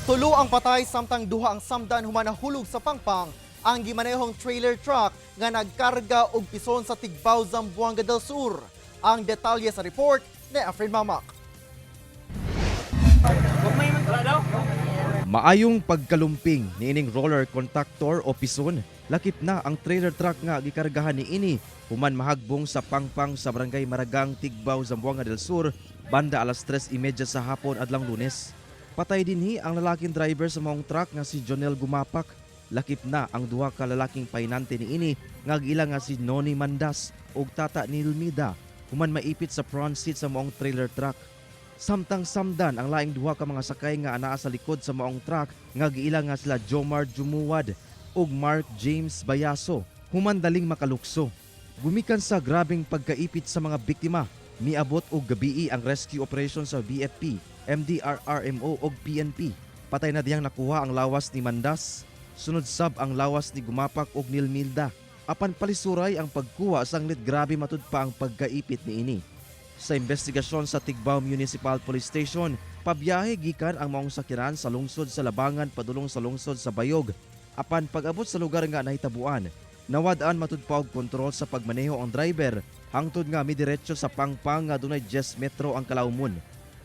Tulo ang patay samtang duha ang samdan human nahulog sa pangpang ang gimanehong trailer truck nga nagkarga og pison sa Tigbao, Zamboanga del Sur. Ang detalye sa report ni Efren Mamak. Maayong pagkalumping niining roller contactor o pison, lakip na ang trailer truck nga gikargahan niini human mahagbong sa pangpang sa Barangay Maragang, Tigbao, Zamboanga del Sur banda alas 3:30 sa hapon adlang Lunes. Patay dinhi ang lalaking driver sa maong truck nga si Jonel Gumapak. Lakip na ang duha ka lalaking pahinante niini nga giila nga si Noni Mandas ug Tata Nilmida human maipit sa front seat sa maong trailer truck. Samtang samdan ang laing duha ka mga sakay nga anaa sa likod sa maong truck nga giila nga sila Jomar Jumuwad ug Mark James Bayaso human daling makalukso. Gumikan sa grabeng pagkaipit sa mga biktima, miabot og gabii ang rescue operation sa BFP, MDRRMO ug PNP. Patay na diyang nakuha ang lawas ni Mandas, sunod sab ang lawas ni Gumapak ug Nilmilda. Apan palisuray ang pagkuha sanglit grabe matud pa ang pagkaipit niini. Sa investigasyon sa Tigbao Municipal Police Station, pabiyahe gikan ang maong sakyanan sa lungsod sa Labangan padulong sa lungsod sa Bayog. Apan pag-abot sa lugar nga nahitabuan, nawad-an matud pa og kontrol sa pagmaneho ang driver hangtod nga midiretso sa pangpang nga dunay 10 metro ang kalawmon.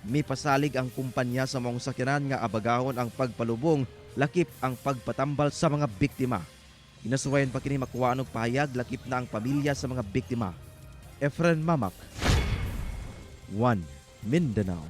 Mipasalig ang kumpanya sa maong sakyanan nga abagahon ang pagpalubong lakip ang pagpatambal sa mga biktima. Ginasuwayan pa kini makuhaan og pahayag lakip na ang pamilya sa mga biktima. Efren Mamak, 1 Mindanao.